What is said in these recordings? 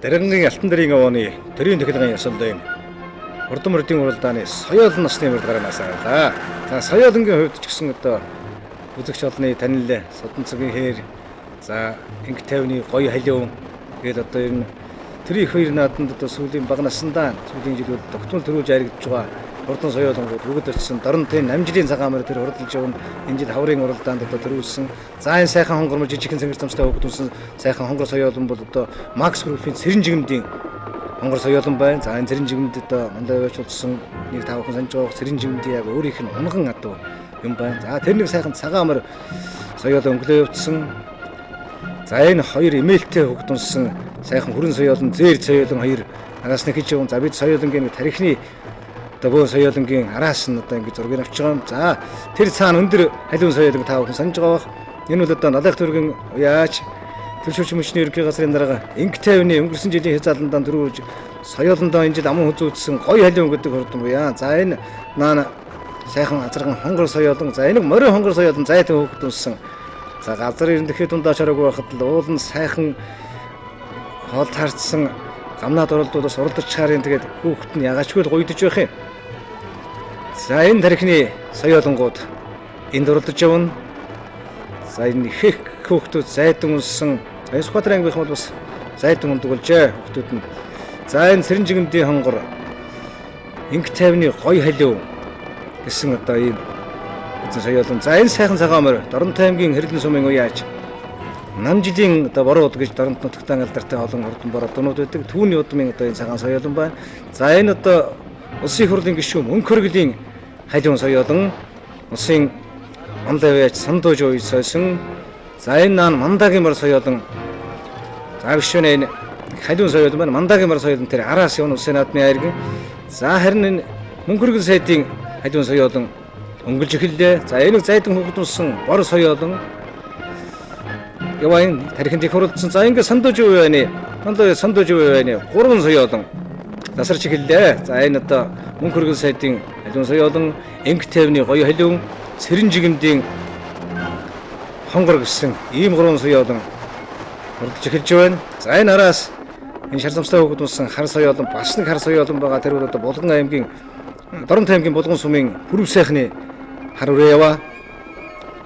Даргангийн Алтан дэрийн овооны төрийн тахилгын ёсолдын хурдан мөрдийн уралдааны соёолн насны мөрд гараанаас авлаа. За соёолнгийн хувьд ч гэсэн одоо үзэгч олонны танил Судан цагийн хээр, за инг тайвны гоё халиун гээд одоо ер нь төрийн их хоёр нааданд одоо сүүлийн бага насндаа сүүлийн жилүүд тогтмол төрүүлж аригдж байгаа хурдан соёолонгууд бүгд очсон. Доронтын намжлын цагаан мөр тэр хурдалж явна. Энэ жил хаврын уралдаанд одоо төрүүлсэн. За энэ сайхан хонгор мөр жижигхэн цэнгэр цамцтай хүүхэд унсан сайхан хонгор соёолон бол одоо Макс Группийн цэрэн жигмдийн хонгор соёолон байна. За энэ цэрэн жигмэд одоо мандаа явуулсан нэг тав хүн санаж байгаа цэрэн жигмдийн яг өөрийнх нь унган адуу юм байна. За тэр нэг сайхан цагаан мөр соёолон өнгөлөө явуулсан. За энэ хоёр эмээлтэй хүүхэд унсан сайхан хүрэн соёолон, зээр соёолон хоёр араас нэг хийж явна. За бид соёолонгийн нэг тарихны одоо бөө соёолонгийн араас нь одоо ингэж зургийг авч байгаа юм. За тэр цаана өндөр халиун соёолон та бүхэн санаж байгаа бах. Энэ бол одоо Налайх төргийн уяач Төвшөөч мөчний ерөнхий газрын дарга инг тайвны өнгөрсөн жилийн хязгаарлалдан төрүүлж соёолондоо энэ жил аман хүзүүдсэн гоё халиун гэдэг хурдан буяа. За энэ наана сайхан азарган хонгор соёолон, за энэ морин хонгор соёолон зайтан хүүхэд унсан. За газар ерөнхий дундаа чараагүй байхад л уул нь сайхан хоол таарцсан гамнаад оролдуулаас уралдаж чаарын тэгээд хүүхэд нь ягаачгүй л гуйдаж байх юм. За энэ тархины соёолонгууд энд оролдож явна. За энэ их хүүхдүүд зайдан унсан. Энэ Сүхбаатар ангийнхан бол бас зайдан ундаг болжээ хүүхдүүд нь. За энэ цэрэн жигмдийн хонгор инг тайвны гоё халиу гэсэн одоо ийм эзэн соёолон. За энэ сайхан цагаан морь Доронтой аймгийн Хэрлэн сумын уяач Намжилийн одоо борууд гэж Доронт нутагтаа алдартай олон хурдан бороднууд байдаг. Түүний удмын одоо энэ цагаан соёолон байна. За энэ одоо улсын хурлын гишүүн Мөнхөргөлийн халиун соёолон улсын мандаа уяач Сандууж уяж сойсон. За энэ наан мандагийн мор соёолон. За биш вэ энэ халиун соёолон байна. Мандагийн мор соёолон тэр араас явна улсын наадмын айрган. За харин энэ Мөнхөргөл сайдын халиун соёолон өнгөлж эхэллээ. За энэ зайдан хүүхэд унсан бор соёолон яваа энэ тархинд их хуралдсан. За ингээд Сандууж уяа байна. Мандаа Сандууж уяа байна. Гурван соёолон засарч эхэллээ. За энэ одоо Мөнхөргөл сайдын халиун соёолон, инг тайвны гоё халиун, цэрэн жигмдийн хонгор гэсэн ийм гурван соёолон хурдж эхэлж байна. За энэ араас энэ шар замстай хүүхэд унсан хар соёолон бас нэг хар соёолон байгаа. Тэр бол одоо Булган аймгийн Доронтой аймгийн Булган сумын Хүрв сайхны хар үрээ яваа.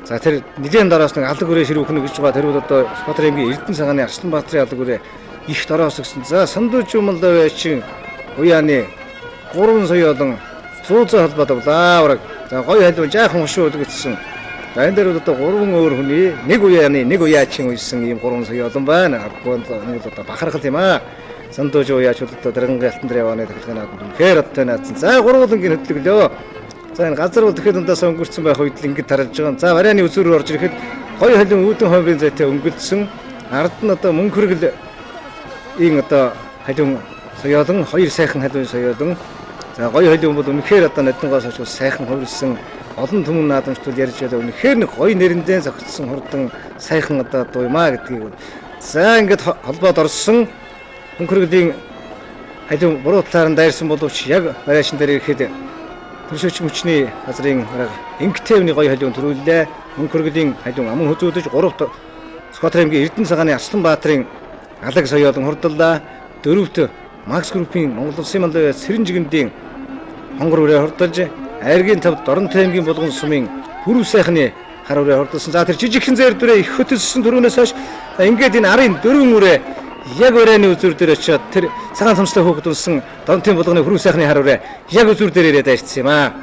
За тэр нэгэн дараас нэг алаг үрээ ширүүхэн гэж байгаа. Тэр бол одоо Сүхбаатар аймгийн Эрдэнэ цагааны Арсланбаатарын алаг үрээ их дороос гэсэн. За Сандууж Малдаа чин уяаны гурван соёолон зүү холбоод авлаа. Ураг. За гоё халиун жаахан хошуу үлгэцсэн. За энэ дээр бол одоо гурван өөр хүний нэг уяаны нэг уяачин уйсан ийм гурван соёолон байна. Аргагүй нь одоо бахархал юм аа. Сандууж уяач бол одоо Даргангийн Алтан дэрийн явааны тахилгааны наадамд үнэхээр одтой наадсан. За гурвуулангийн хөдлөглөө. За энэ газар бол тэгэхэд дундаас өнгөрцөн байх үед л ингэж тарж байгаа. За варианы үзүүр рүү орж ирэхэд гоё халиун үүдэн хомрын зайтай өнгөлдсөн. Ард нь одоо мөнхөргөл ийм одоо халиун соёолон, хоёр сайхан халиун соёолон. За гоё халиун бол үнэхээр одоо нодонгоос хойш сайхан хувирсан олон түмэн наадамчдууд ярьж байлаа. Үнэхээр нэг гоё нэрэндээ зохицсон хурдан сайхан одоо дуу юм аа гэдгийг. За ингээд холбоод орсон мөнхөргөлийн халиун буруу талаар нь дайрсан боловч яг вариашн дээр ирэхэд Төвшөөч мөчний газрын дарга инг тайвны гоё халиун төрүүллээ. Мөнхөргөлийн халиун аман хүзүүдэж гуравт Сүхбаатар аймгийн Эрдэнэ цагааны Арсланбаатарын алаг соёолон хурдлаа. Дөрөвт Макс Группийн Монгол Улсын мандаа цэрэн жигмдийн хонгор үрээ хурдалж айргийн тавд Доронтой аймгийн Булган сумын Хүрв сайхны хар үрээ хурдалсан. За тэр жижигхэн зээр дүрээ их хөтөлсөн түрүүнээс хойш ингээд энэ арын дөрвөн үрээ яг өрөөний үзүүр дээр очиод тэр цагаан цамцтай хүүхэд унсан Доронтын булганы Хүрв сайхны хар үрээ яг үзүүр дээр ирээд айрцсан юм аа.